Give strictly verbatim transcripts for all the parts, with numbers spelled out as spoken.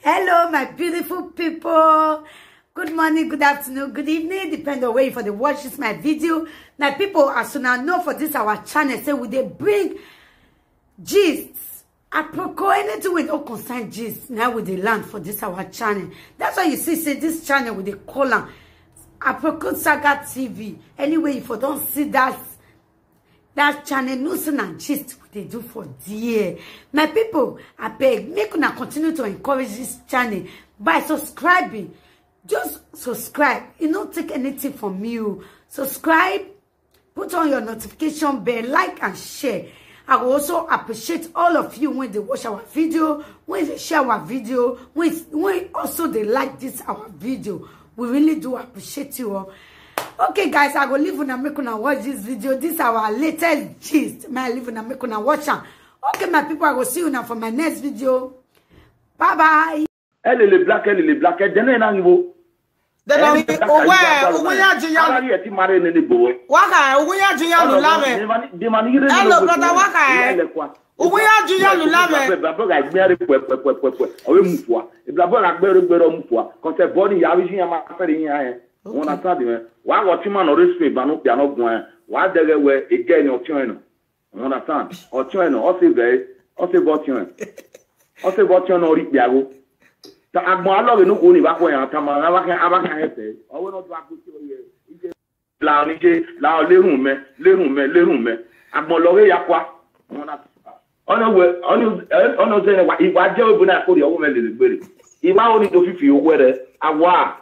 Hello, my beautiful people. Good morning, good afternoon, good evening, depend on where you for dey watch this my video. My people, as una know for this our channel, say we dey bring gist, aproko, anything wey no concern gist, na we dey land for this our channel. That's why you see say this channel we dey call am Aproko Saga T V. Anyway, you for don see that that channel, know say na gist we dey do for there. My people, abeg, make una continue to encourage this channel by subscribing. Just subscribe. E no take anything from you. Subscribe, put on your notification bell, like and share. I will also appreciate all of you when they watch our video, when they share our video, when, when also they like this our video. We really do appreciate you all. Okay, guys, I go leave una, make una watch this video. This our latest gist. May I leave una, make una watch am. Okay, my people, I go see una for my next video. Bye bye. Ẹ lele Black, ẹ lele Black, ẹ dẹnẹ na ghi vbo. Dẹnẹ ẹ ni Black, uwe, uwe ya ji ya. Ara ri ẹ ti ma rre nene bo. Wa kha, uwe ya ji ya lu la mẹ. Dema ni ghi rre nene bo. Hello, brother, wa kha. Ẹ lẹ kua. Uwe ya ju ya lu la mẹ. Baba ga gbe are pue pue pue pue pue. Ọ vbe mu fua. Baba ga gbe are gbe ro mu fua. Cause ẹbọ ni ya vbe ji ya ma fẹrẹ iyan ẹn. You understand me? Wa ghe ọtẹn ima nọ rre Spain ba ne okpia nọ guan ẹn. Wa dẹghẹ wẹ egẹ ni ọtẹn ẹn nọ. You understand? Ọtẹn ẹn nọ, ọ sẹ vẹ, ọ sẹ vbe ọtẹn ẹn. Ọ sẹ vbe ọtẹn ẹn nọ rre ikpia gho. Ta agbọn alọghe ne okhuo ni vbe akhuẹ yan tama, a vbe khian, a vbe khian hẹn sẹ. Ọ wẹ ne ọ do agbo tie ọre. La ni je, la ọ lerhun mẹ, lerhun mẹ, lerhun mẹ. Agbọn lọghe ya kua. Ọna wẹ, ọni, ọni ọzọ ne wa, I wa je obo na ko rhie ọghe mwẹ lele gbere. I wa ho ni do fifi owẹ rẹ, a wa.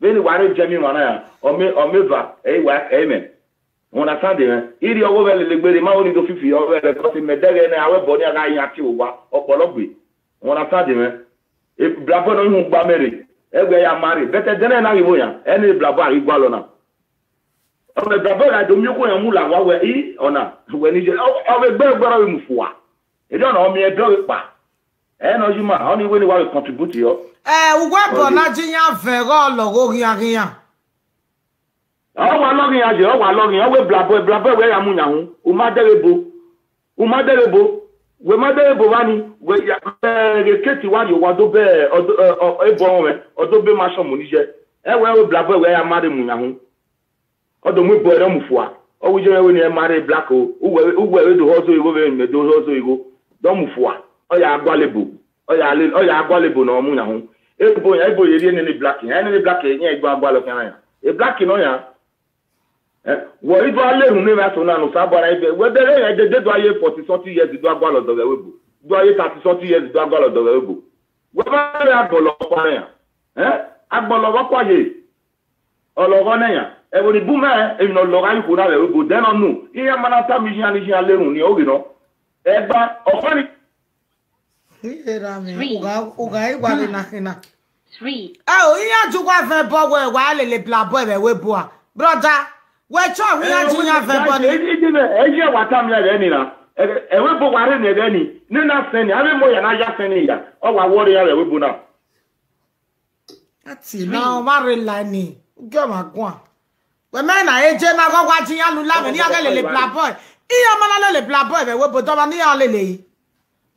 Vbene wa rre jẹ emwi emwa na ya, ọ mẹ, ọ mẹ eva, ẹ i wa, ẹ i mẹ. You understand mwẹ? I rhie ọghe mwẹ lele gbere, ma ho ni do fifi ọghe rẹ, because mẹ dẹghe nẹ, a wẹ ẹbọ ni a gha yan tie owa, ọkpọlọ gbe. You understand mwẹ? Ebrabọ ne ọ hu gba mẹ rre, ẹwẹ ya ma rre, but ẹdẹnẹ na ghi vbo yan, ẹne ebrabọ a ghi gualọ na. Ọ vbe brabọ gha do miẹn okhuo yan mu la owa wẹ, I, ọna, wẹ ni ye, ọ, ọ vbe gbe ẹgbẹrọ vbe mu fua. Erriọ na, ọ miẹn ẹdẹ ọvbe kpa. Ẹ na ọ yi ima, ọ ni wẹ ne wa vbe contribute yọ. Ẹ, uwẹ ẹbọ na ji iran vẹ ghe ọlọghe oghian ghian. Ọ wa lọghe iran ye, ọ wa lọghe iran, ọ wẹ ebrabọ, ebrabọ wẹ ya mu yan hu, u ma dẹghe ebo. U ma dẹghe ebo, wẹ ma dẹghe ebo vba ni, wẹ ya, ẹ, ghe keti wa rrie owa do bẹ, ọ do, ẹ, ọ, ebo ọmwẹ, ọ do bẹ ma sọmu ni ye. Ẹ wẹ, wẹ ebrabọ wẹ ya ma rre mu yan hu. Ọ do mu ebo ẹre ọ mu fua. Ọ wẹ iye mwẹ wẹ ne ẹ ma rre Black o. Uwẹ, uwẹ vbe do họzọ igho vbe mẹ do họzọ igho. Dọ mu fua. Ọ ya gualọ ebo. Ọ ya le, ọ ya gualọ ebo ne ọ mu yan hu. Ebo yan, ebo ye rhie nene Black yan. Nene Black yan, ebo a gualọ khian na yan. E Black nọ yan. Eh, wẹ i do a lerhun ne emwa eso na ne Osanobua na ebe. Wẹ dẹghe yan, dede do a ye forty something years do a gualọ dọvbe ẹvbo ebo. Do a ye thirty something years do a gualọ dọvbe ẹvbo ebo. Wẹ ma rre agbọn lọghọ ọkpa na yan. Eh, agbọn lọghọ ọkpa ye. Ọ lọghọ nẹ yan, ẹvbo ni bun mwẹ emwi ne ọ lọghọ ayukho na vbe ẹvbo ebo, dẹ nọ nu, iran ma na tama iye iran ne iye iran lerhun ni oghe nọ. Ẹgba, ọkpa ni. Iye ra mwẹ, u gha, u gha i wa vbe na khin na. Ẹ o, iran ju wa vẹ ẹbọ wẹ wa lele ebrabọ vbe ẹvbo ebo a. Brother, wẹ chọ wẹ iran ji iran vẹ ẹbọ ni. Ẹ, ẹ, ẹ, ẹ, ẹ wa tama iran ẹghẹ ni na. Ẹ, ẹvbo ebo wa rre ni ẹghẹ ni. Ne na sẹ ni, avbe emo ya na ya sẹ ni ya. Ọ wa wọrre iran vbe ẹvbo ebo na. Ati na ọ ma rre la ni, ugie ọmwa guan. Wẹ mẹ na eje na gọ wa ji iran lu la mwẹ ne iran ghẹ lele ebrabọ. Iran ma na lele ebrabọ vbe ẹvbo ebo dọmwa ne iran lele yi.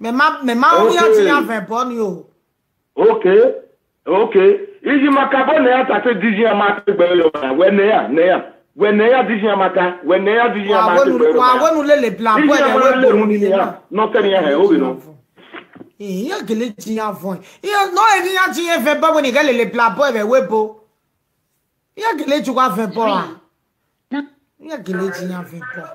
Mẹ ma, mẹ ma ru iran ji iran vẹ ẹbọ ni o. Okay, okay. Iye ima ka bọ ne iran ta te di iye iran ma te gbe yọ na. Wẹ ne iran, ne iran. Wẹ ne iran di iye iran ma ta. Wẹ ne iran di iye iran ma te gbe yọ na. Wa wẹ nu lele ebrabọ vbe ẹvbo ebo ni na. Nọ tẹ ne iran hẹ, oghe nọ. Iran gele ji iran vọn. Iran nọ, iran ji iran vẹ ẹbọ wẹ ne iran ghẹ lele ebrabọ vbe ẹvbo ebo. Iran gele ju wa vẹ ẹbọ ra? Iran gele ji iran vẹ ẹbọ.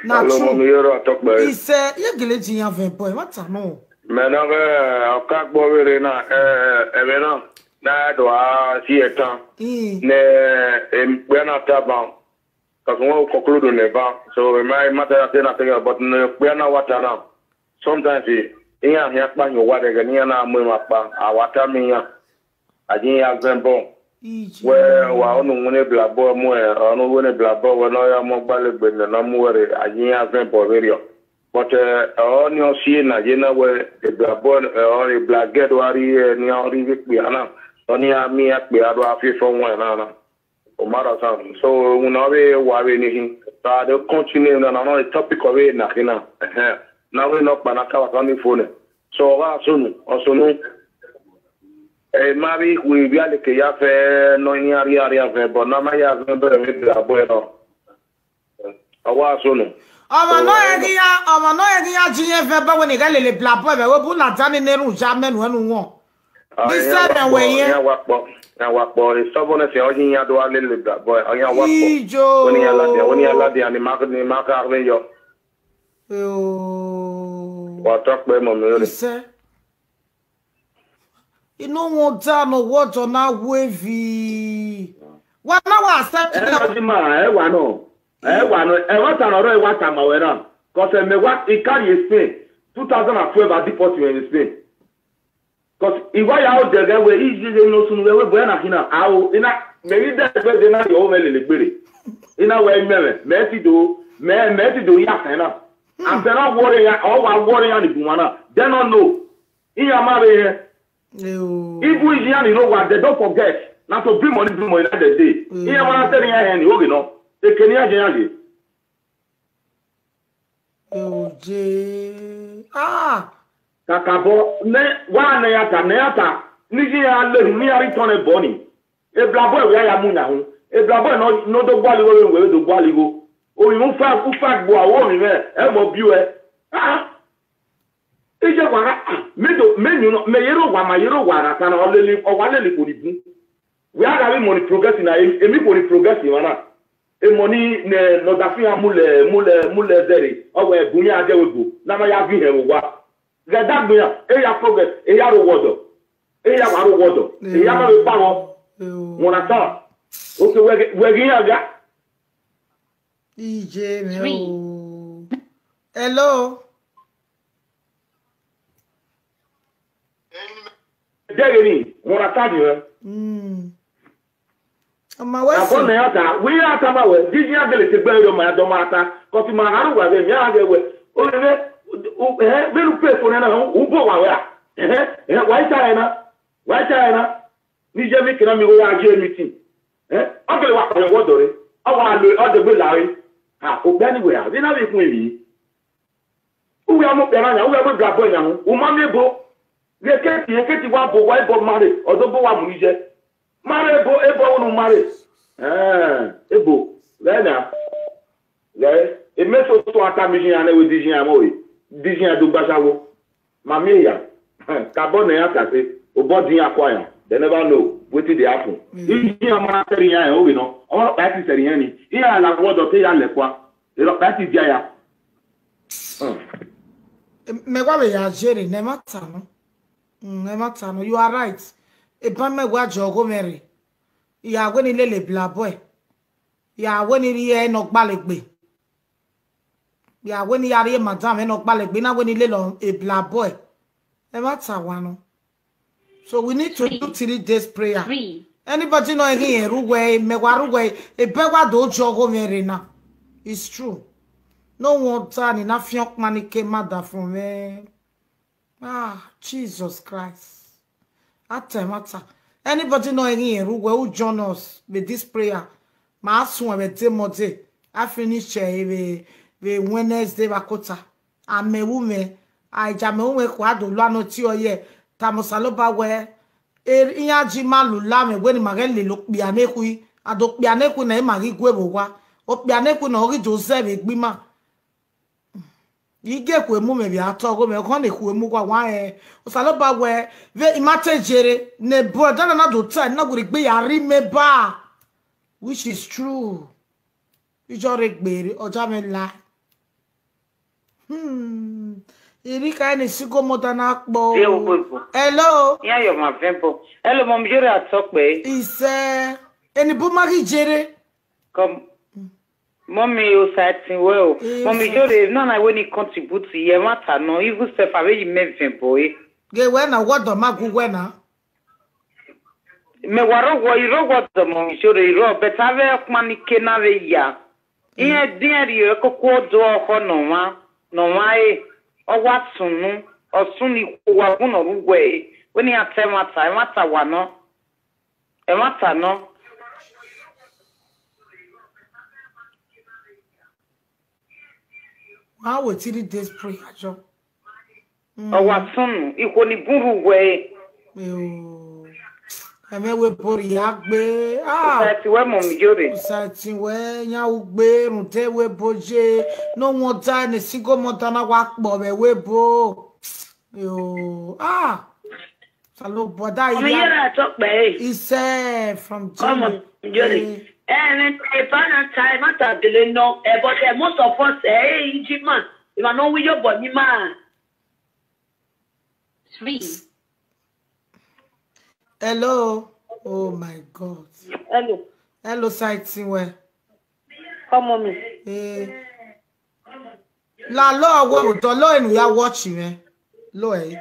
Na true. Ọlọmọ mi yọrọ atọkpẹ. Isẹ, iran gele ji iran vẹ ẹbọ, ẹmwata nọ. Mẹ na ghẹ ọka gbọ vberre na, ẹ, ẹmwẹ na, na do a si ẹtan. Mm. Ne emukpia na ta ban. Cause wọn conclude nẹ ban. So, emwa, emwa ta ya te na te, but ne emukpia na wa ta na. Sometimes, eh, iran khian kpa hin owa rẹghẹ ne iran na mu emwa kpa, a wa tama iran. A ye iran vẹ ẹbọ. Wẹ wa ọnọ winna ebrabọ mu ẹ, ọnọ winna ebrabọ wẹ ne ọ ya mu ọgbalegbe nẹ ne ọ mu ẹre, a ye iran vẹ ẹbọ vberriọ. But, eh, ọni ọ si na ye na wẹ ebrabọ, eh, ọ ebrabọ do a rhie ne iran rhie vbe ekpia na, ọni a miẹn iran kpia do a fi efọ wan na na. Omara Sam. So, winna ọ vbe wa vbe ni hin. So, a do continue na, na, na, the topic ọ vbe na khin na. Ẹhẹn. Na vbe nọ kpa na ka wa ni fo nẹ. So, ọ gha sunu, ọ sunu. Ema vbe ikhu ivbialeke ya fẹ nọ, iran rhia rhia fẹ, but na ma ya zẹ bẹrẹ vbe bla bọe nọ. Ọ wa sunu. Ọmwa nọ ẹghi ya, ọmwa nọ ẹghi ya ji yẹn vẹ bọe wẹ ne I ghẹ lele bla bọe vbe wẹ bu ladian ne erhunmwu ya mẹ nuẹn nu wọn. Bi sẹ mẹ wẹ yẹn. Iran wa kpọ, iran wa kpọ. Stubbornness ọ yi iran do wa lele bla bọe, iran wa kpọ. Ijo. Wẹ ne iran ladian, wẹ ne iran ladian, ne ima, ne ima kha rre yọ. Wa tọ kpẹ mọ mi re. Isẹ. I no wan da ne ọwọdọ na wu evi. Wa na wa accept. Ẹ na di ma, ẹ wa nọ. Ẹ wa nọ. Ẹ wa ta nọ rẹ wa ta ma wẹ na. Cause ẹ mẹ wa, I carry Spain. Two thousand and twelve, I deport you in Spain. Cause I wa ya odẹ ghẹ wẹ, I ye ye no sunu ghẹ wẹ, bu ẹ na khin na. Ao, I na, mẹ ghi dẹ ẹgbẹ de na yọ mwẹ lele gbere. I na wẹ imẹ mwẹ, mẹ ti do, mẹ, mẹ ti do ya fẹ na. Afẹ na wọrẹ ya, ọ wa wọrẹ ya ni gun wa na. They no know. Iran ma vbe hẹn. Ibu iye iran ni rre owa, they don't forget. Na to bring money, bring money, na they dey. Iran ma na sẹ ne iran hẹn ni, oghe nọ. Eke ne iran ye iran ye. Oje. Ah. Kakabọ, ne, wa ne ya ta, ne ya ta. Ni iye iran le, ni iran rhie tọn ẹbọ ni. Eblabọ wẹ ya ya mu yan hu. Eblabọ nọ, nọ do gua ligho, vbe wẹ do gua ligho. Ovbi mwẹ ufa, ufa gbo aro ovbi mwẹ, ẹ mọ biẹ. Ah. Iye wa gha, ah, me do, me nyun nọ, mẹ yẹrẹ owa, ma yẹrẹ owa gha ta na, ọ lele, ọ wa lele ikhuo ni bun. Wẹ a gha vbe imọ ni progress na, em-, emọ ikhuo ni progress emwa na. Emọ ni nẹ, ne ọdafẹn iran mu lẹ, mu lẹ, mu lẹ zẹre, ọ wẹ bun iran dẹ wẹ ebo, ne a ma ya viọ ihẹn vbe owa. Ghẹ dagbe iran, e ya progress, e ya rre owa ọdọ, e ya wa rre owa ọdọ, e ya ma vbe kpa vbọ. You understand? Okay, wẹ ghi, wẹ ghi iran gha. Iye mwẹ o. Hello. Dẹghe ni, wọn na ta di rẹ. Mm. Ọma wẹ Abọ sẹ. Nẹ ya ta, wẹ ya ta ma wẹ, di iran gele te gbẹre ma ya dọ ma ta, kọsi ma gha ru wa vbe, mi a ghe wẹ, o rẹ, eh, vbene u pay for nẹ na, u bo wa wẹ a? Eh, eh, wa i ta rẹ na, wa i ta rẹ na. Ni iye mi kena mi gho ya je meeting. Eh, ọ gele wa kpọnmwẹ wẹ ọdọ re, ọ wa lo ọdẹgbe la re. Ha, okpia ni wẹ a, vbe na vbe ikun emwi. Uwẹ a mu okpia na yan, uwẹ a mu eblabọ yan hu, u ma miẹn ebo. Ghe eketi, eketi wa bo, wa ebo ma rre, ọdọ ebo wa mu ni iye. Ma rre ebo, ebo unu ma rre. Eh, ebo, ghẹ na. Ghẹ, emẹ soso a tama iye iran nẹ wẹ di iye iran mọ re, di iye iran do gba ashawo. Ma miẹn ya. Kabọ ne iran ta te, obọ di iran kua yan. They never know wetin dey happen. Mm. Iye iran ma na sẹrriọ iran rẹn oghe nọ, ọmwa ọkpa ti sẹrriọ iran ni, iran la wẹ ọdọ te ya lẹ kua. Erha ọkpa ti dia ya. Mm. Mẹ wa vbe ya jere ne ẹmwata nọ. Mm, ẹmwata nọ, you are right. Eban mẹ wa jọ ọghomwẹ rre. Ya wẹ ne I lele eblabọe. Ya wẹ ne I rhie ẹre ne ọ gbalegbe. Ya wẹ ne I ya rhie madam ẹre ne ọ gbalegbe, na wẹ ne I lele eblabọe. Ẹmwata wa nọ. So we need to do three days prayer. Anybody nọ ẹghi rẹn rre uwẹ, mẹ wa rre uwẹ, ebe wa do jọ ọghomwẹ rre na. It's true. No one ta ni na fian ọkpa ni ke ma da fun mwẹ. Ah, Jesus Christ. A ta ẹmwata. Anybody nọ ẹghi rẹn rre uwẹ, u join us with this prayer. Ma suẹn vbe de Monday. A finish ẹre vbe, vbe Wednesday vbe akota. Amẹ ru mwẹ, a i ja amẹ ru mwẹ khua do lua ne ọ tie ọ yẹ, tama Osanobua wẹ, e, iran ji ima lula mwẹ wẹ ne ima ghẹ lele okpia ne khui, a do okpia ne khui na, ima ghi gue vbe owa, okpia ne khui na ọ ghi do zẹ vbe egbe ima. I ghe ekhue mu mwẹ vbe a tọ ọghomwẹ, ọghọ ne ekhue mu wa wa rẹn, Osanobua wẹ, vbe ima te jere, ne brother na na do ta, na were egbe ya rre imẹ ba, which is true. Ijọ rre gbe re, ọ ja mwẹ la. Hmm. Irika ni single mother na kpọ. Hello. Iran yọ ma vẹ bọ. Hello, mọ mi yore atọ kpẹ. Isẹ. Eni bu ma ghi jere. Come. Mọ mi o sa tin wẹ o. Mọ mi yore, nana wẹ ne I contribute ye, ẹmwata nọ, even self, avbe yi mẹ vẹ bọ e. Ghe wẹ na, wọdọ ma gu wẹ na. Mẹ wa rre owa, I rre owa ọdọ mọ mi yore, I rrọọ, but avbe ọkpa ni ke na vbe ya. Iran diẹn rhie koko do ọkhọ ne ọmwa, ne ọmwa re, ọ wa sunu, ọ sunu ikhuo wa gun ne ọ rre uwẹ re, wẹ ne iran ta ẹmwata, ẹmwata wa nọ, ẹmwata nọ. Wa wẹ three days prayer jọ. Ọ wa sunu, ikhuo ni bun rre uwẹ re. Eo. Ẹmwẹ ẹvbo ebo rhia gbe. Ah, Society wẹ mọ mi yore. Society wẹ yan ugbe rhunmwuda ẹvbo ebo ye. No wonder ne single mother na wa kpọ vbe ẹvbo ebo. Yo, ah. Salo brother, Ọmọ iya. Yẹrẹ atọkpẹ e. Isẹ from Ọmọ Germany. Yore. Eh. Ẹmwẹ Valentine, I ma ta dele nọ, eh, but, eh, most of us, eh, Ijiman, I ma nọ wi yo bọ ni ma. Three. Hello. Oh my God. Hello. Hello, Saiti wẹ. Come on, me. Eh. La lo wo do lo enu ya watch me. Lo e.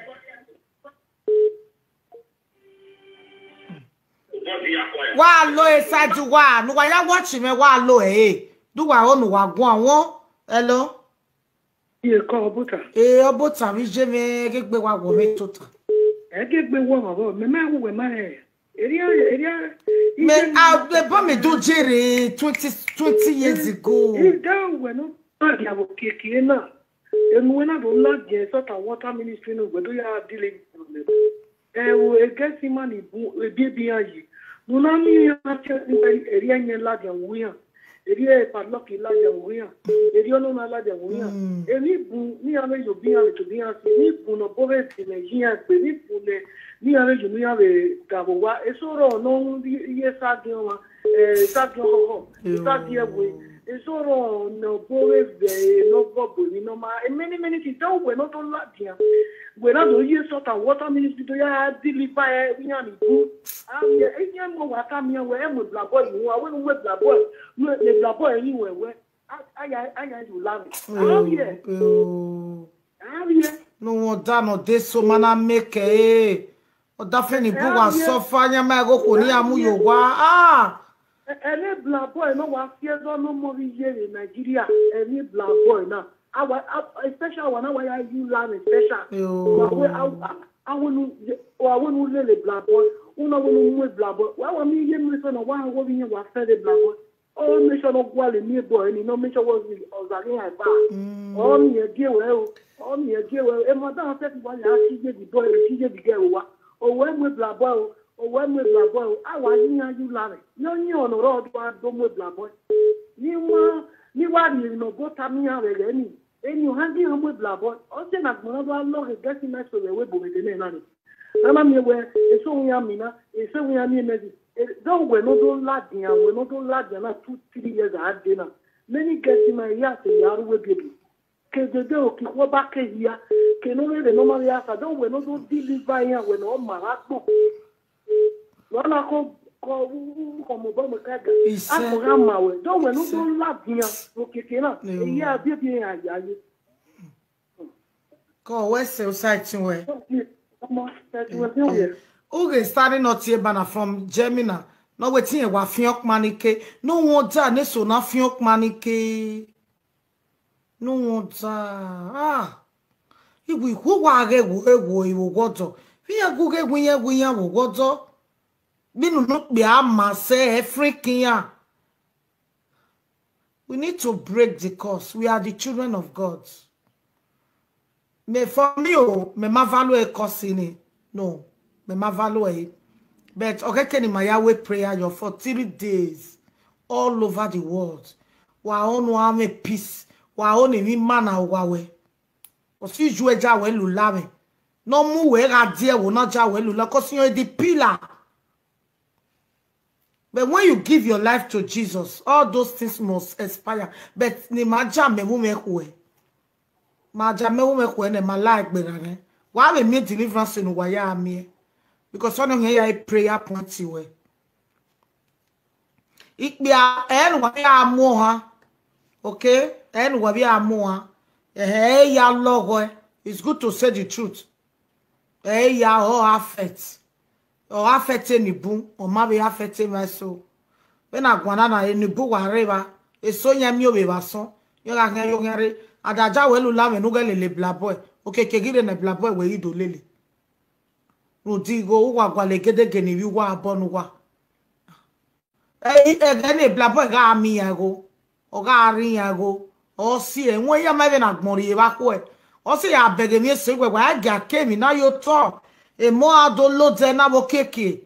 Wa lo e side wa, nu wa ya watch me, wa lo e. Du wa o nu wa guan won. Hello. Iye kọ Ọbota. Eh, Ọbota vbe iye mwẹ, ẹghẹ egbe wa wọ mwẹ tota. Ẹghẹ egbe wọ mwẹ vbọ, mẹ ma wu wẹ ma hẹ. Eria, eria, Me, iye I, the bomb me do jere twenty, twenty years ago. Ida wẹ nọ, ma dia vbe okiekie na. Enu wẹ na do ladian sort of water ministry no, wẹ do ya dile. Ẹvbo Gethsemane bun ebiebi iran yi. Ne u na miẹn iran na tie ẹre, erriọ ẹyẹn ladian vbe iran, erriọ padlock ladian vbe iran, erriọ ọnọna ladian vbe iran. Mm. Emwi bun ne iran vbe ye obọ iran vbe tobọ iran si, emwi bun ne ọ bọ vbe esi ne iran gbe, emwi bun ne, ne iran vbe ye unu iran vbe da vbe owa. Eso rrọọ ne ọ ru iye Sagiọn ọmwa, eh, Sagiọn ọhọhọ, Sagiọn ẹwe. Eso rrọọ ne ọ bọ vbe vbe ne ọ bọ bu emwi ne ọ ma. Many, many things. Te uwẹ ne ọ do ladian. Wẹ na do ye sort of water ministry do ya deliver ẹ, iran ni bun. A vbiẹ, iran mu wa tama iran wẹ, ẹ mu black boy mu, a wẹ ne u mu black boy, ne black boy yin wẹ wẹ. A, a ya, a ya yu la mwẹ. A vbiẹ. Oh. A vbiẹ. No wonder nọ de so ma na make e. Ọdafẹn ni bu wa suffer, yan ma ẹghẹ okhuo ne iran mu ye owa. Ah! Ẹ, ẹmwẹ black boy ne ọ wa fi ẹzọ ne ọmọ vbe iye vbe Nigeria, ẹmwẹ black boy na. Awa, a, especially awa na wa ya yu la mwẹ special. Yo. Wa wẹ, a, a, a wẹ nu, wa wẹ nu lele black boy, u na wẹ nu mu black boy. Wa wa mi ye nu eso na, wa wo vbe iyan wa fẹ de black boy. Ọ make sure ne ọ gualọ eni ebo ẹre ni, ne ọ make sure wẹ ọ zaghe iran eva. Mm. Ọ miẹn gie wẹ o, ọ miẹn gie wẹ o. Emwa da sẹtin wa ya si ye the boy, si ye the girl owa. Owẹ mu black boy o, owẹ mu black boy o. A wa yi iran yu la mwẹ. Ne ọ yin ọnọ rrọọ do wa do mu black boy. Ne wa, ne wa rhie emwi ne ọ bọ tama iran vbe ẹghẹ ni. Eni ohan ghi iran mu black boy. Ọ sẹ ne agbọn na do wa lọghe Gethsemane so vbe ẹvbo ebo vbe dene na ni. A na miẹn wẹ, eso iran mina, eso iran miẹn mẹ ghi. E, do wẹ ne ọ do ladian, wẹ ne ọ do ladian na two, three years a dee na. Many Gethsemane ya sẹ ya ru wẹ biẹbi. Ke dede o, ke ikhuo ba ke hia, ke ne ọ rere ne ọ ma vbe ya sa, do wẹ ne ọ do deliver iran, wẹ ne ọ ma vbe agbọn. Wẹ na ko, ko, ko mu obọ mu ka ga. Isẹ. A ko gha ma wẹ, do wẹ ne ọ do ladian, okiekie na, eya biẹbi iran ya ye. Kọ wẹ sẹ Society wẹ. Ọmọ, Society wẹ, eh, eh. Ughe Sani nọ tie eba na from Germany na. Nọ wẹ te irẹn wa fian ọkpa ni ke. No wonder ne eso na fian ọkpa ni ke. No wonder. Ah. Iwu ikhuo wa ghe wo, ewo, ewo wọdọ. Vbe iran gu ghe wu iran, wu iran wo wọdọ. Vbe unu nọ kpia ma sẹ ẹ freak iran. We need to break the curse. We are the children of God. Me, for me o, me ma value e curse ni. No, me ma value e. But okeke ni ma ya wẹ prayer yo for three days all over the world. Wa onu ame peace. Wa onu emwi ma na wa wẹ. Ọ si ju ẹja wẹ lula mwẹ. Ne ọ mu wẹ gha die ẹvbo na ja wẹ lula, 'cause you're the pillar. But when you give your life to Jesus, all those things must expire. But ne ima ja mẹ vbe mwẹ khuẹ. Ma ja mẹ vbe mwẹ khuẹ nẹ, ma la egbe gha nẹ. Wa vbe miẹn deliverance ne uwa ya miẹn. Because ọnẹ ọghe ya prayer point wẹ. Ikpia, ẹ ne uwa ya mu ohan. Okay? Ẹ ne uwa ya mu ohan. Ẹhẹ, ẹ ya lọghọe. It's good to say the truth. Ẹ ya ọ affect. Ọ affect eni bun, ọ ma vbe affect my soul. Vbene a guan na na, eni bun wa rre evba, eso yan miẹn ovbi evba asọn, iran gha khian yo khian rre. A da ja wẹ lula mwẹ ne u ghẹ lele black boy, okiekie ghi rre ne black boy wẹ i do lele. Rhunmwuda igho, uwa gualọ egedege ne ivbi uwa bọ ne uwa. Ẹ, ẹghẹ ne black boy gha miẹn iran igho, ọ gha rre iran igho, ọ si ẹe, wẹ iran ma vbe na gbọn rrie evba khuẹ. Ọ si ya bẹghe emwi eso wẹ, wa gia ke emwi na ye otọ, emọ a do lodẹ na vbe okiekie.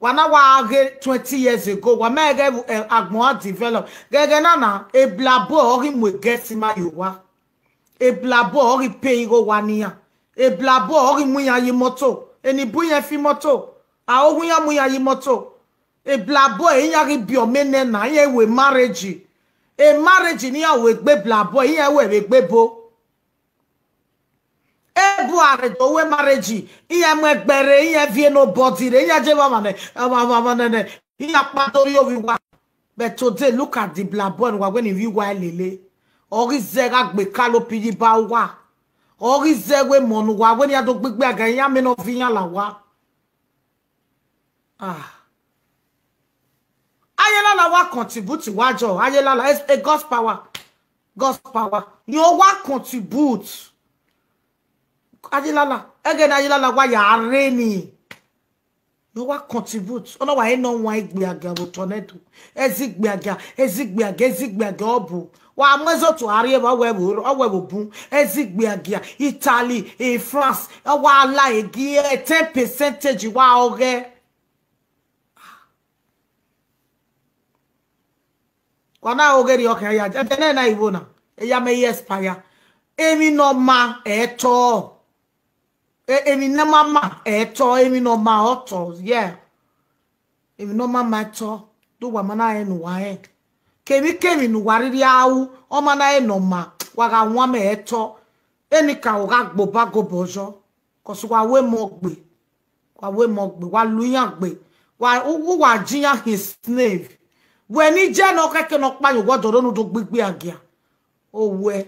Wa na wa ghe twenty years ago, wa ma ghẹ vbe, eh, agbọn a develop. Ghẹghẹ na na, eblabọ ọ ghi mu egẹsi ma ye owa. Eblabọ ọ ghi pe igho wa ne iran. Eblabọ ọ ghi mu iran ye imọto. Eni bu iran fi imọto. A o hu iran mu iran ye imọto. Eblabọ iran ghi biẹ ọmọ enẹ na, iran ru marriage. E marriage ne iran ru egbe eblabọ, iran ru ẹre vbe egbe ebo. Ebu a rre do ru marriage, iran mu ẹgbẹ rre, iran viẹ nobody rre, iran je vbe ọmwa nẹ, ọmwa, ọmwa, ọmwa nẹ, nẹ, iran kpa do rrie ovbi uwa. But today, look at the black boy ne uwa wẹ ne ivbi uwa lele. Ọ ghi zẹ gha gbe kalopi ye iba uwa. Ọ ghi zẹ wẹ emọ ne uwa wẹ ne iran do gbigbi aga, iran mẹ ne ọ viọ iran la owa. Ah. Ayelala wa contribute wa jọ, Ayelala, it's a God's power. God's power. Rẹn wa contribute. Ayelala, ẹghẹ ne Ayelala wa ya rre ni. Rẹn wa contribute. Ọ na wa he ne ọ wan igbe agia vbe otọ nẹ do. Ẹ zẹ igbe agia, ẹ zẹ igbe agia, ẹ zẹ igbe agia ọbu. Wa mu ẹzọ to a rrie vbe ọ wẹ vbe, ọ wẹ vbe bun. Ẹ zẹ igbe agia, Italy, eh, France, ọ wa la egi, eh, ten percentage wa ọghẹ. Wa na oghe rhie ọkhian ya, ẹdẹ nẹ na igho na, eya mẹ ye expire. Emwi ne ọ ma ẹtọ. E-, emwi ne ọ ma ma ẹtọ, emwi ne ọ ma ọtọ, yeah. Emwi ne ọ ma ma ẹtọ, do wa ma na rẹn ne uwa rẹn. Kemwi kemwi ne uwa rhirhi a ru, ọ ma na rẹn ne ọ ma, wa gha wan mẹ ẹtọ. Enikaro gha gbe obọ gobọ yọ, cause wa ru emọ gbe, wa ru emọ gbe, wa lu iran gbe, wa, u, u wa ji iran hin slave. Wẹ ne I jẹ ne ọ khẹke ne ọ kpa yan uwẹ ọdọ ne u do gbigbi agia. Owẹ,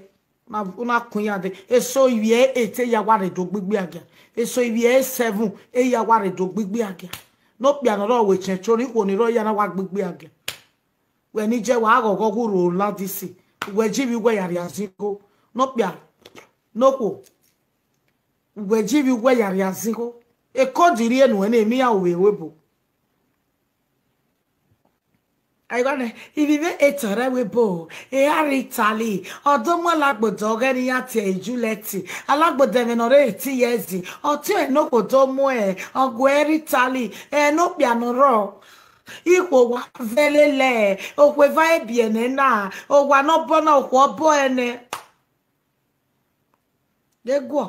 na, u na kun iran dee. Eso ivbi ẹre eight, eya wa rre do gbigbi agia. Eso ivbi ẹre seven, eya wa rre do gbigbi agia. Ne okpia ne ọ rrọọ wẹ chẹn chorri ikhuo ni rrọọ ya na wa gbigbi agia. Wẹ ne I jẹ wa ghọghọ ghu ro la disi. Wẹ ji ivbi uwẹ ya rhie azigho. Ne okpia, ne okhuo. Wẹ ji ivbi uwẹ ya rhie azigho. Ekodi rhie nuẹn ne emwi iran ru vbe ebo. Aigua nẹ, ivbi vbe etọ rẹ vbe ebo, e a rre Italy, ọ do mu alagbodẹ ọghẹ ne iran tie ẹre Juliet, alagbodẹ ẹmwẹ ne ọ rre eighteen years, ọ tie ẹre ne okhuo do mu ẹre, ọ gu ẹre rre Italy, ẹre ne okpia ne ọ rrọọ. Ikhuo wa vẹ lele, okhuo eva e biẹ nẹ na, owa ne ọ bọ na, okhuo ọ bọ ẹre nẹ. Ghe guọ.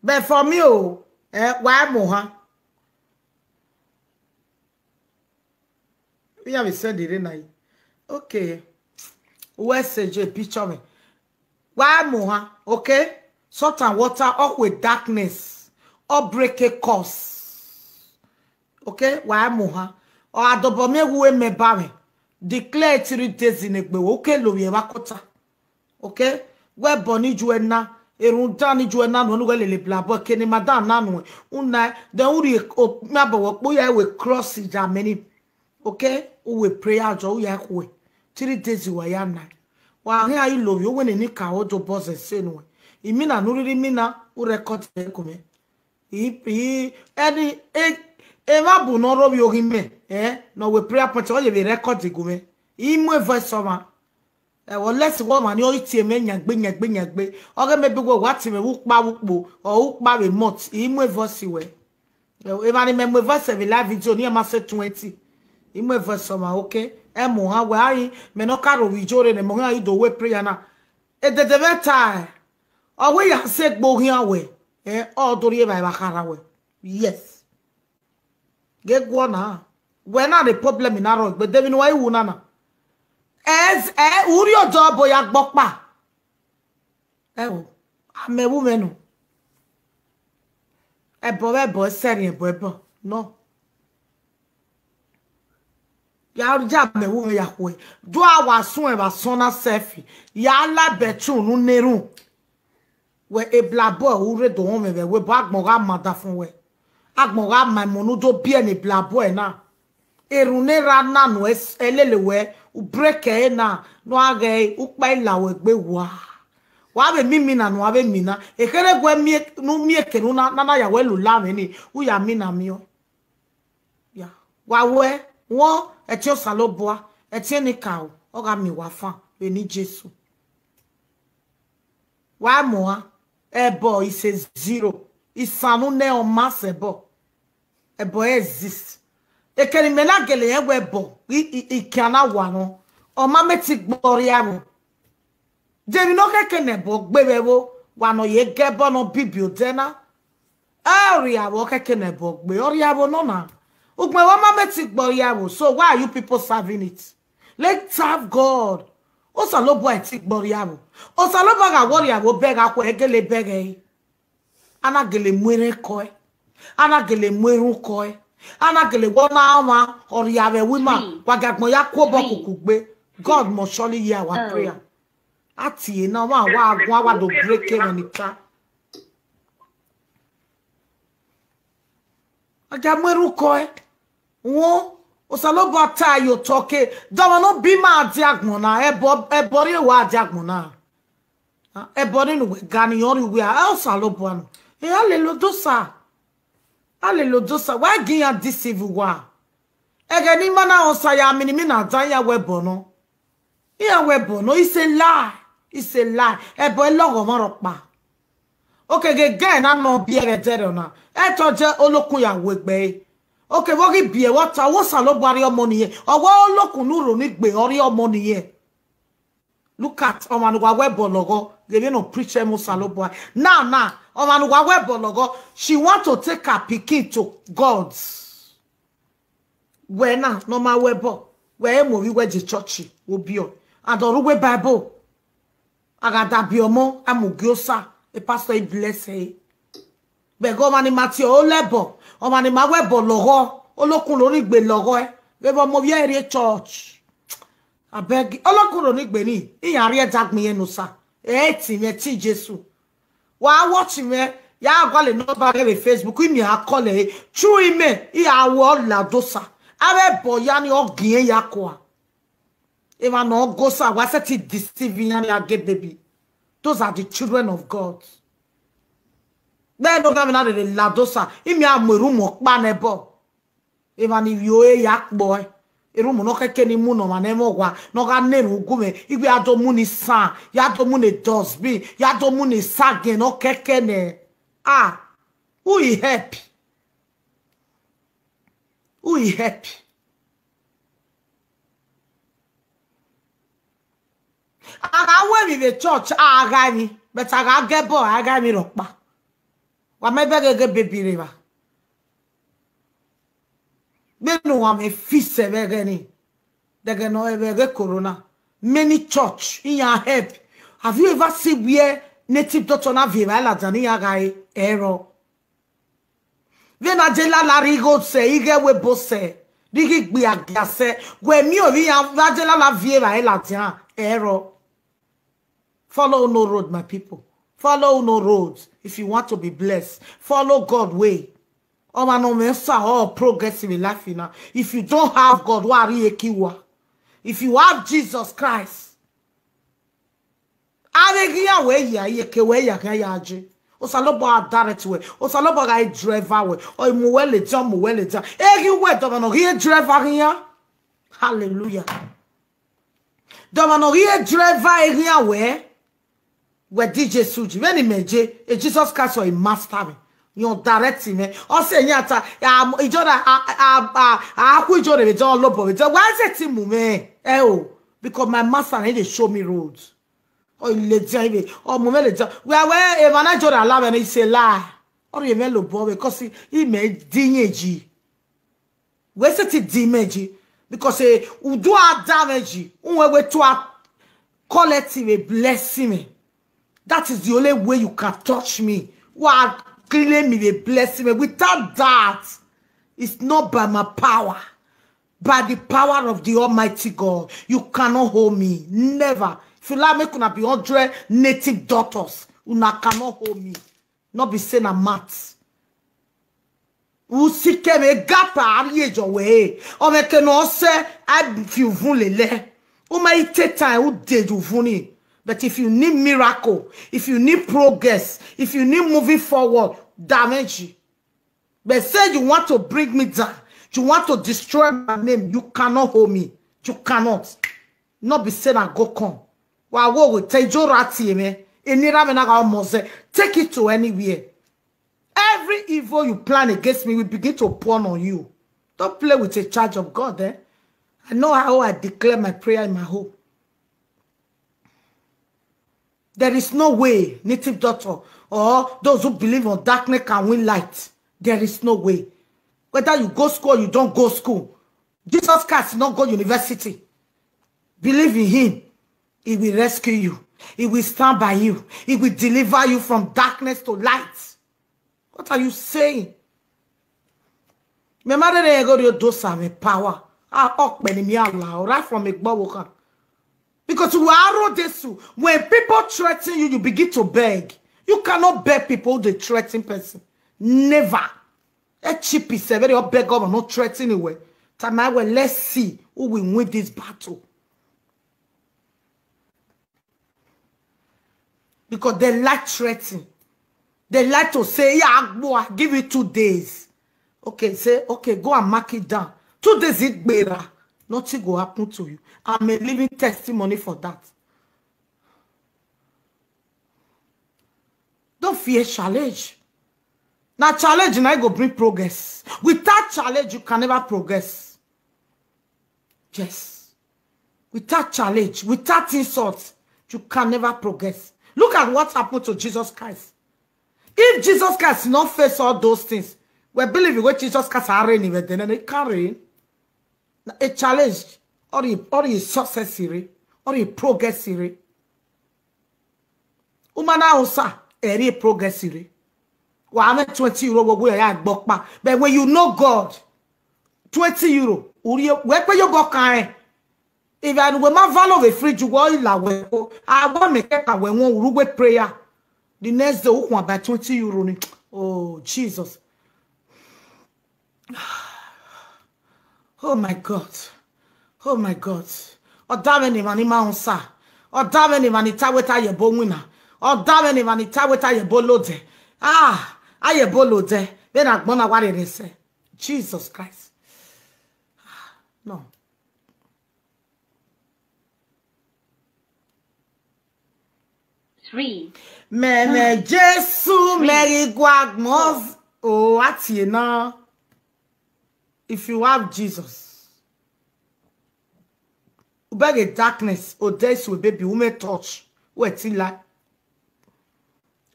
But for me o, eh, wa mu ohan. Iran vbe send rre na yi. Okay. Wẹ sẹ je picture me. Wa mu ohan, okay? Salt and water, ọ khuẹ darkness, ọ break a curse. Okay, wa mu ohan. Ọ gha dobọ miẹn wẹ u mẹ ba mwẹ. Declare three days ne egbe wẹ, u ke lovbiẹ vbe akota. Okay? Wẹ ẹbọ ni ju ẹna, erhunmwu dan ni ju ẹna nuẹn, ne u ghẹ lele black boy, ke ne ima dan na nuẹn. U na, then u rhie okpia bọ wẹ ọkpa, u ya ru cross ya mẹ ni. Okay? U ru prayer jọ, u ya khuẹ. Three days wa ya na. Wa khian i lovbiẹ, u wẹ ne enikaro do bọzẹ ẹse nuẹn. Imina ne u rhirhi mina, u record ẹre gu mwẹ. I, I, ẹni, e, emwa bu ne ọ rre ovbi oghi mẹ, eh, ne ọ wẹ prayer point, ọ ye vbe record gu mwẹ. I mu voice ọmwa. Ẹvbo lẹsi wẹ ọmwa ni ọ i tie mwẹ yangbe, yangbe, yangbe. Ọ ghe maybe wẹ wa tie mwẹ vbe ukpa vbe ukpo, or ukpa vbe month, I mu voice wẹ. Ẹ, emwa ni mẹ mu voice vbe live video ni, ẹ ma sẹ twenty. I mu voice ọmwa, okay? Ẹ mu ohan wẹ, a ri, mẹ ne ọ ka rre ovbi ijo rre nẹ, mẹ ọ khian i do wẹ prayer na. Edede mwẹ ta, ọ wẹ ya sẹ egbe oghian wẹ, eh, ọ do rhie evbare vbe akhara wẹ. Yes. Ghe guọ na. Wẹ na ne problem na rrọọ egbe, de emwi ne uwa i ru na na. Ẹ, ẹ, u rhie odẹ ọbo ya gbe ọkpa. Ẹo, a mẹ vbe umwẹ nọ. Ẹbọ vbe ẹbọ, ẹsẹrriẹn ẹbọ ẹbọ. No. Ya, ya mẹ vbe umwẹ ya khuẹ. Do a wa suẹn vbe asọn na sẹfi. Ya la bedroom ne u na erhunmwu. Wẹ eblabọ u rre do họn mwẹ vbe ẹvbo ebo, agbọn gha ma da fun wẹ. Agbọn gha ma emọ ne u do biẹ ne eblabọ ẹre na. Erhunmwu ne erha na nọ, ẹ lele wẹ, u break ẹre na, ne ọ gha ghẹ ukpa i la wẹ egbe wa. Wa vbe miẹn imina ne uwa vbe mina. Ekherhe wẹ miẹn, ne u miẹn eke ne u na, na, na ya wẹ lula mwẹ ni, u ya mina miẹn. Ya. Wa wẹ, wọn, ẹtin Osanobua, ẹtin enikaro, ọ gha miẹn uwa fan, vbe eni Jesu. Wa mu ohan, ẹbọ is a zero. Isan ne u nẹ ọ ma sẹ ẹbọ. Ẹbọ exist. Ekene imẹ na gele rẹn wẹ ẹbọ, i, i, ikian na wa nọ. Ọ ma mẹ te gbe ọrriavbo. De emwi ne ọ khẹke ne ẹbọ gbe vbe ẹvbo, wa ne ọ ye ga ẹbọ ne ọ bibi odẹ na. Ẹ ọrriavbo ọ khẹke ne ẹbọ gbe, ọrriavbo nọ na. Ugbẹn wa ma mẹ te gbe ọrriavbo, so why are you people serving it? Let's serve God. Osanobua i te gbe ọrriavbo. Osanobua gha wẹ ọrriavbo bẹghe akhuẹ, gele bẹghe ẹre. A na gele mu erhẹn kọe, a na gele mu erhunmwu kọe, a na gele wẹ ọ na ọmwa ọrriavbo ẹvbo ima, wa gie agbọn ya ku obọ kuku gbe. God must surely hear our prayer. A tie na, wa wa guan, wa do break ẹmwẹ ni ka. A gie mu erhunmwu kọe. Won, Osanobua ta ye otọ ke, dọmọ ne ọ bi ima dia agbọn na, ẹbọ, ẹbọ rhie wa dia agbọn na. Ẹbọ ni ne uwẹ ga ni ọ rhie uwẹ a, Osanobua nọ. E, a lele Odosa. A lele Odosa, wa gi iran deceive uwa. Ẹghẹ ne ima na rẹn osa ya, mini mina dan iran wẹ ẹbọ nọ. Iran wẹ ẹbọ nọ, it's a lie. It's a lie. Ẹbọ i lọghọ ọmwa rhọkpa. Okeghe gẹ na nọ biẹ vbe ẹdẹrriọ na, ẹtọ je olokun ya wu egbe ẹre. Okevbe ọ ghi biẹ vbe ọta, wẹ Osanobua rhie ọmọ ne irẹn, ọ wẹ olokun ne u roro ni gbe ọ rhie ọmọ ne irẹn. Look at ọmwa ne uwa wẹ ẹbọ lọghọ, ghe vbene ọ preach ẹmwẹ Osanobua. Now, now, ọmwa ne uwa wẹ ẹbọ lọghọ, she want to take her pikin to God. Wẹ na ne ọ ma wẹ ẹbọ, wẹ i mu ovbi uwẹ ye church, wo biẹ ọe. And ọ rre uwu Bible. A gha da biẹ ọmọ, a mu gie osa, e pastor i bless ẹre. Vbe ẹghẹ ọmwa ni ma tie olẹbọ, ọmwa ni ma wẹ ẹbọ lọghọ, olokun roro ni gbe lọghọ ẹe, vbe ẹvbo ọmọ ovbi ẹre rrie church. Abeg, olokun roro ni gbe ni, iran rhie ẹdagbọn irẹn ne osa, ẹ i te mwẹ te Jesu. Wa watch mwẹ, ya gualọ ne ọ ba ghe vbe Facebook, imẹ a call ẹre, chu imẹ, I a wẹ ọ la Odosa, avbe ẹbọ ya ni ọ gie ya kua. Emwa ne ọ ghe osa, wa sẹtin deceive iran ni a ghe baby. Those are the children of God. Vbene ọ gha mwẹ na rere la Odosa, imẹ a mu erhunmwu ọkpa nẹ ẹbọ. Emwa ni vbiẹ ore ya kpọe. Erhunmwu ne ọ khẹke ni mu ne ọmwa ne ẹmwẹ owa, ne ọ gha na erhunmwu gu mwẹ, I wẹ ya do mu ne isan, ya do mu ne dustbin, ya do mu ne isagiẹn ne ọ khẹke nẹ. Ah, who will help? Who will help? A gha ru emwi vbe church, a gha emwi, but a gha ga ẹbọ, a gha emwi rhọkpa. Wa ma bẹghe ghe baby rre evba. Vbene uwa mwẹ fi sẹ vbe ẹghẹ ni, dẹghẹ ne ọ vbe ẹghẹ corona, many church iran help. Have you ever seen where native doctor na viọ evbare ladian ne iran gha re? Ẹrọ. Vbene a je lala rhie igho sẹ, ighẹ ẹvbo ebo sẹ, rhie igho igbiagia sẹ, wẹ miẹn ovbi iran vbe a je lala viọ evbare ladian? Ẹrọ. Follow no road, my people. Follow no road if you want to be blessed. Follow God way. Ọmwa ne ọ mwẹ osa ọ progress vbe life na. If you don't have God, wa rhie eke uwa. If you have Jesus Christ, avbe eghian wẹ ya, iyeke wẹ ya khian ya je. Osanobua direct wẹ. Osanobua gha driver wẹ. Ọ mu wẹ ladian, ọ mu wẹ ladian. Eghi wẹ dọmọ ne ọ ghi driver khian. Hallelujah. Dọmọ ne ọ ghi driver eghian wẹ. Wẹ di Jesu ji, vbene imẹ je, e Jesus Christ ọ i master mwẹ. Ọ direct mwẹ. Ọ sẹ yan ta, a, ijo na, a, a, a, a khu ijo rre vbe dọ lobọ vbe dọ. Wa sẹtin mu mwẹ. Ẹ o, because my master, he dey show me road. Ọ i ladian ivbe, ọ mu mwẹ ladian. Wẹ a wẹ emwa na ijo rre a la mwẹ nẹ, it's a lie. Ọ rhie mwẹ lobọ vbe, because imẹ di iyẹn yi. Wẹ sẹtin di imẹ yi, because, eh, udu a da mwẹ yi, uwẹ wẹ to a collect vbe blessing mwẹ. That is the only way you can touch me. Wa claim me vbe blessing mwẹ. Without that, it's not by my power. By the power of the Almighty God, you cannot hold me. Never. If you like, make una be hundred native doctors, una cannot hold me. No be say na math. Usikẹmwẹ gapa a rhie yọ wẹ re. Ọ mwẹ ke ne ọ sẹ, a fi uvun lele. U ma i take time, u de ye uvun ni. But if you need miracle, if you need progress, if you need moving forward, damage. But say you want to bring me down, you want to destroy my name, you cannot hold me. You cannot. No be say na go come. Wa wo we te ijo ra tie mwẹ. Eni ra mwẹ na gha ọmọ zẹ. Take it to anywhere. Every evil you plan against me will begin to pour on you. Don't play with a child of God, eh? I know how I declare my prayer in my home. There is no way native doctor or those who believe on darkness can win light. There is no way. Whether you go school or you don't go school, Jesus Christ not go university. Believe in him. He will rescue you. He will stand by you. He will deliver you from darkness to light. What are you saying? Me ma rere go rio do sa me power. Ah, okpe ni mi ala, right from Egbe Ọvbokhan. Because we are Rhodesu. When people threaten you, you begin to beg. You cannot beg people who they threaten person. Never. A cheap is a very beg government not threatening way. Time I will, let's see who will win this battle. Because they like threaten. They like to say, "Yeah, Agbo, I give you two days." Okay, say, "Okay, go and mark it down." Two days it gbera. Nothing go happen to you. I'm a living testimony for that. Don't fear challenge. Now challenge now go bring progress. Without challenge, you can never progress. Yes. Without challenge, without insult, you can never progress. Look at what happened to Jesus Christ. If Jesus Christ did not face all those things, we believe what Jesus Christ are reigning with, then he can reign. A challenge, or he, or he success here, or he progress here. Uma na osa, ẹ rhie progress rre. Wa mwẹ twenty euro, wo ya gbọkpa. But when you know God, twenty euro, u rhie, wẹ kpe yo bọ kan rẹn. If I we ma value the fridge, wo la we ko. I want me ke ka we won uru we prayer. The next day, u khuan by twenty euro ni. Oh, Jesus. Oh my God. Oh my God. Ọ da mwẹ ne emwa ni ma rẹn osa. Ọ da mwẹ ne emwa ni ta wẹ te a ye ẹbọ winna. Ọ da mwẹ ne emwa ni ta wẹ te a ye ẹbọ lodẹ. Ah, a ye ẹbọ lodẹ. Vbene agbọn na wa rherhe sẹ. Jesus Christ. Ah, no. Three. Mẹ, mẹ, Jesu, mẹ ghi gua agbọn. Oh, a tie na. If you have Jesus, u bẹghe darkness, odẹ isu baby, u mẹ touch, u ẹ tin la.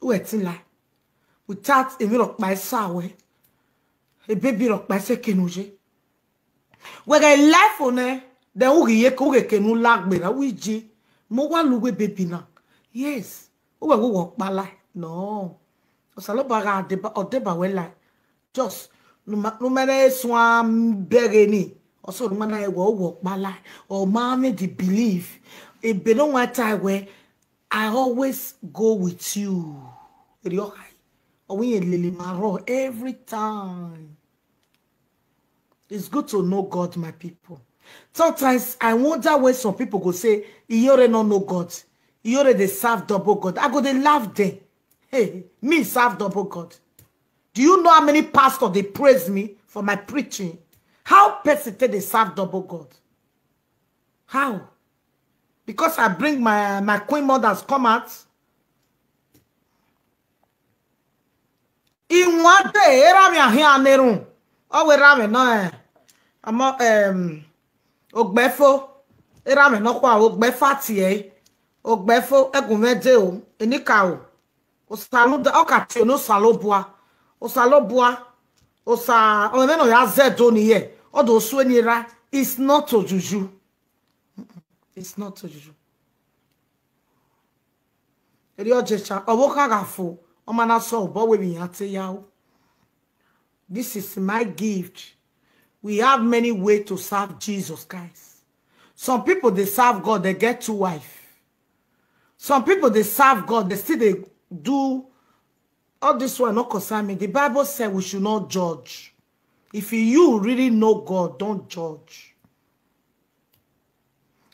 U ẹ tin la. Without emwi rhọkpa esa wẹ, a baby rhọkpa esa kenu ye. Wẹ ghẹ life nẹ, then u ghi ye ke, u ghe kenu la gberra, u i je. Mẹ wa lu uwu baby na. Yes. U wẹ ghe uwu ọkpa la. No. Osanobua gha deba, ọ deba wẹ la. Just, ne u ma, ne u ma rẹn suẹn bẹghe ni. Ọsẹ ne u ma na rẹn wẹ uwu ọkpa la. Ọ ma mwẹ the belief. Ebe ne ọ wa ta wẹ, I always go with you. Erriọ khae. Ọ wẹ irẹn lele ima rrọọ every time. It's good to know God, my people. Sometimes I wonder when some people go say, "Iyore no know God. Iyore dey serve double God." I go dey laugh them. Hey, me serve double God. Do you know how many pastors they praise me for my preaching? How person take dey serve double God? How? Because I bring my, my queen mothers come out. Iwande, eramwẹ ahian nerun. Ọ wẹ eramwẹ nọ, eh, ọmọ, em, Ogbẹfo. Eramwẹ nọ khua, Ogbẹfo a tie ẹre. Ogbẹfo, ẹgun mwẹ de o, enikaro. Osanuda, ọ ka tie ne Osanobua. Osanobua. Osa, ọ mwẹ ne ọ ya zẹ do ni yẹ. Ọ do sue ni ra. It's not ojuju. Mm-mm. It's not ojuju. Erriọ jecha, ọvbokhan gha fo, ọ ma na sẹ obọ wẹ emwi iran te ya ru. This is my gift. We have many ways to serve Jesus Christ. Some people, they serve God, they get two wife. Some people, they serve God, they still they do all this one no concern me. The Bible said we should not judge. If you really know God, don't judge.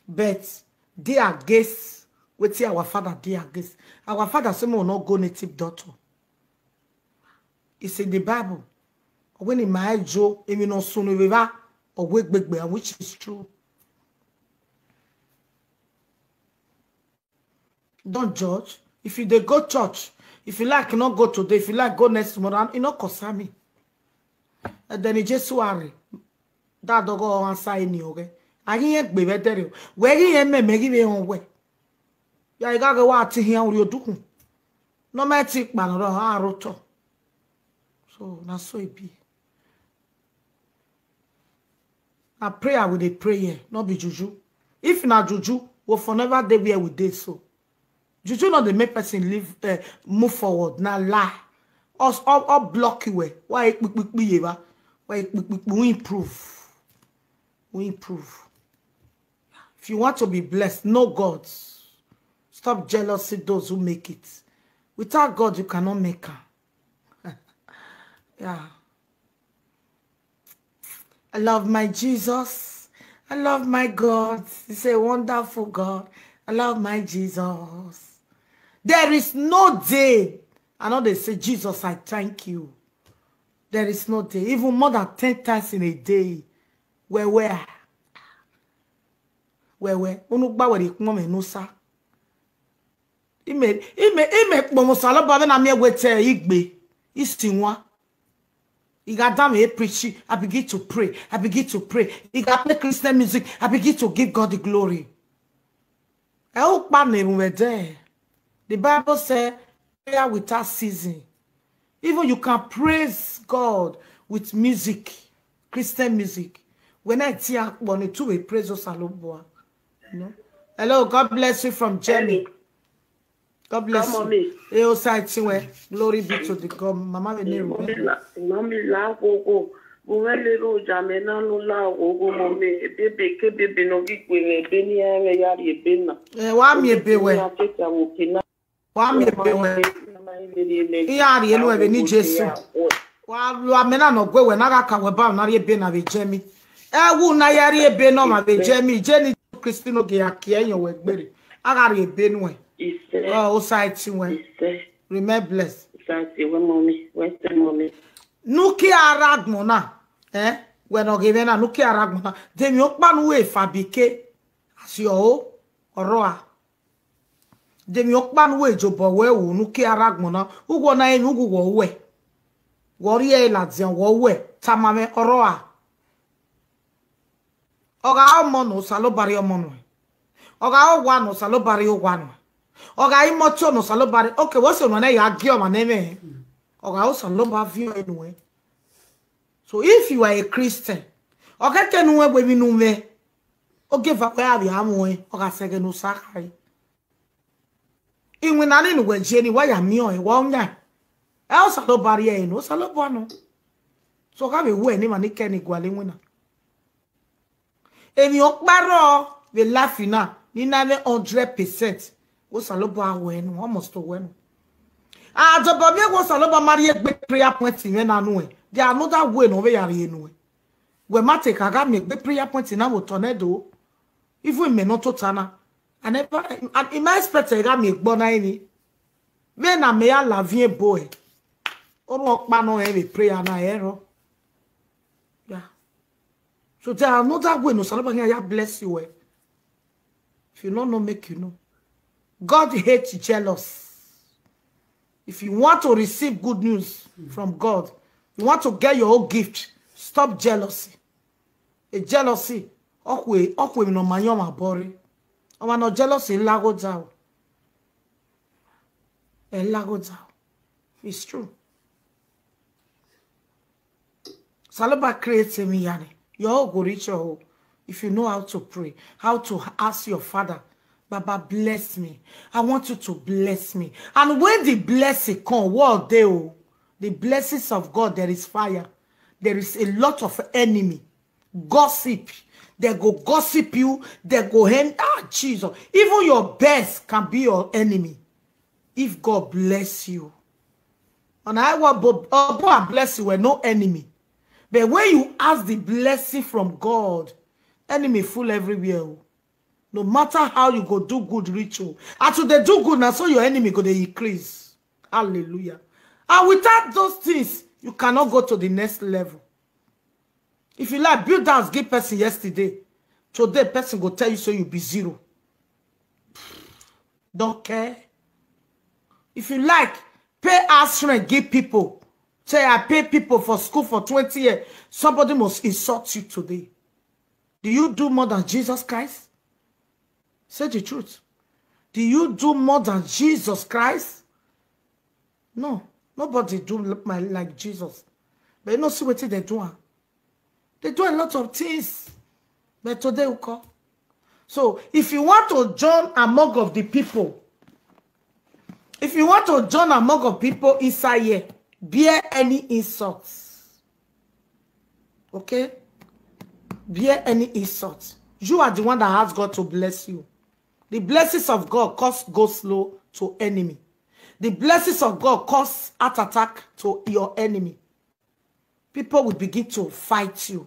But dey against wetin our father dey against. Our father say make we no go native doctor. It's in the Bible. Ọ wẹ ne ima jo emwi ne ọ sunu vbe evba, ọ wẹ egbegbe, and which is true. Don't judge. If you dey go church, If you like, not go today. If you like, go next tomorrow. It not concern me. Ẹdẹ ne Jesu a rre, da dọghe ọnrẹn sa eni ọghẹ. A ghi rẹn gbe vbe ẹdẹrriọ. Wẹ ghi rẹn mẹ, mẹ ghi vbe họn wẹ. Ya i gha ghe wa te hian urhi odukhun. Ne ọ ma te kpa nọ rọ, a rre otọ. So, na so e be. Na prayer we dey pray here, no be juju. If na juju, we for never dey where we dey so. Juju no dey make person live, eh, move forward. Na lie. Us all, all block you, eh. Why kpikpikpi ye ba? Why kpikpikpi? We improve. We improve. If you want to be blessed, know God. Stop jealousy those who make it. Without God, you cannot make am. Yeah. I love my Jesus. I love my God. He's a wonderful God. I love my Jesus. There is no day I know they say, "Jesus, I thank you." There is no day, even more than ten times in a day. Wẹ wẹ, wẹ wẹ, unu gba wẹ rhie ikpọnmwẹ ne Osa. Ime, ime, ime kpọnmwẹ Osanobua vbene a miẹn wẹ te igbe, isinwan. I gha danmwẹ preach, I begin to pray, I begin to pray. I gha play Christian music, I begin to give God the glory. Ẹ ukpa ne erhunmwu ẹdẹ. The Bible said, "Prayer without ceasing." Even you can praise God with music, Christian music. When I see akpọ ne tu we praise Osanobua. You know? Hello, God bless you from Germany. God bless you. Hey, Osa Etiwe. Glory be to the God. Mama we need. Mami la, mami la gogo. Mo vẹ le ro ja mẹ na nu la gogo, mami. Bebe ke bebe no gi gbe nge be ni a mẹ ya ri ebe na. Eh, wa mi ebe wẹ. Wa mi ebe wẹ. I ya rhie enu ẹvbe ni Jesu. Wa lu amẹ na nọ gue wẹ na gha ka wẹ ba na rhie ebe na vbe jẹ mi. Ẹ wu na ya rhie ebe nọ ma vbe jẹ mi, je ni Kristi no ge ya kie yọn wẹ gbere. A gha rhie ebe nuẹ. Ọ, Osa Etiwe. Remain blessed. Osa Etiwe, mami. Wẹ sẹ, mami. Nukia rre agbọn na. Eh? Wẹ ne ọ ghe mwẹ na, nukia rre agbọn na. De emwi ọkpa ne u he fa bike. Asi ọho, ọrọre. De emwi ọkpa ne u he jobọ wẹ ru, nukia rre agbọn na. Uwẹ na emwi uwẹ ruẹ. Wẹ ọ rhie ẹre ladian, wẹ ruẹ. Tama mwẹ, ọrọre. Ọ gha re ọmọ nọ, Osanobua rhie ọmọ nuẹn. Ọ gha re owa nọ, Osanobua rhie owa nuẹn. Ọ gha re imọto nọ, Osanobua rhie, okay, wẹ sẹ nuẹn ya gie ọmwa ne ẹmwẹ. Ọ gha re Osanobua viọ ẹre nuẹn. So if you are a Christian, ọ khẹke ne uwẹ wẹ emwi ne u mwẹ, ogieva wẹ a vbe a muẹn, ọ gha sẹ ẹghẹ ne Osa khare. Iwinna ni ne uwẹ je ni, wa ya miẹn ọnrẹn, wa yan. Ẹ Osanobua rhie ẹre nọ, Osanobua nọ. So ọ gha vbe ru ẹre ne emwa ni kẹ ni gualọ iwinna. Emwi ọkpa rrọọ vbe life na, ni na mwẹ hundred percent, Osanobua wẹ nọ, almost wẹ nọ. A dobọ miẹn wẹ Osanobua ma rhie egbe prayer point mwẹ na nuẹn, there are another way ne ọ vbe ya rhie nuẹn. Wẹ ma te ka gha miẹn egbe prayer point na vbe otọ nẹ do. Even imẹ ne ọ tota na, I never, I, I ma expect ẹ gha miẹn egbe ọna emwi. Vbene a mẹ ya la viẹn ebo ẹre, orhunmwu ọkpa nọ rẹn vbe prayer na, ẹrọ. Yeah. So there are another way ne Osanobua khian ya bless you, eh? If you don't know, make you know. God hates jealous. If you want to receive good news from God, you want to get your own gift, stop jealousy. A jealousy, ọ khue, ọ khue emwi ne ọ ma yẹn ọmwa obọ rre. Ọmwa ne ọ jealousy laghodaro. Ẹ laghodaro. It's true. Osanobua create emwi ya nẹ. Your own go reach your own. If you know how to pray, how to ask your father, "Baba, bless me. I want you to bless me." And when the blessing come, what dey o? The blessings of God, there is fire. There is a lot of enemy. Gossip. They go gossip you. They go hem. Ah, Jesus. Even your best can be your enemy. If God bless you. And I want bo-, oh, God bless you, wẹ no enemy. But when you ask the blessing from God, enemy full everywhere o. No matter how you go do good reach o. As you dey do good, na so your enemy go dey increase. Hallelujah. And without those things, you cannot go to the next level. If you like, build house, give person yesterday. Today, person go tell you so you be zero. Don't care. If you like, Pay house rent, give people. Say, "I pay people for school for twenty years." Somebody must insult you today. Do you do more than Jesus Christ? Say the truth. Do you do more than Jesus Christ? No, nobody do li-, my, like Jesus. But you know, see what they do. Am. They do a lot of things. But today we call. So if you want to join among of the people, if you want to join among of people inside here, bear any insults. Okay? Bear any insult. You are the one that has God to bless you. The blessings of God cause go slow to enemy. The blessings of God cause heart attack to your enemy. People will begin to fight you.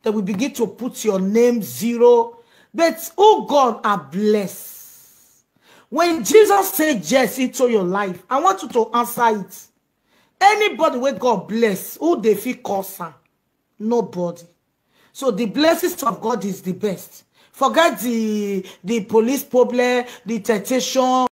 They will begin to put your name zero. But who God are blessed? When Jesus said yes into your life, I want you to answer it. Anybody where God bless, who they feel cause am? Nobody. So the blessings of God is the best. Forget the, the police problem, the temptation,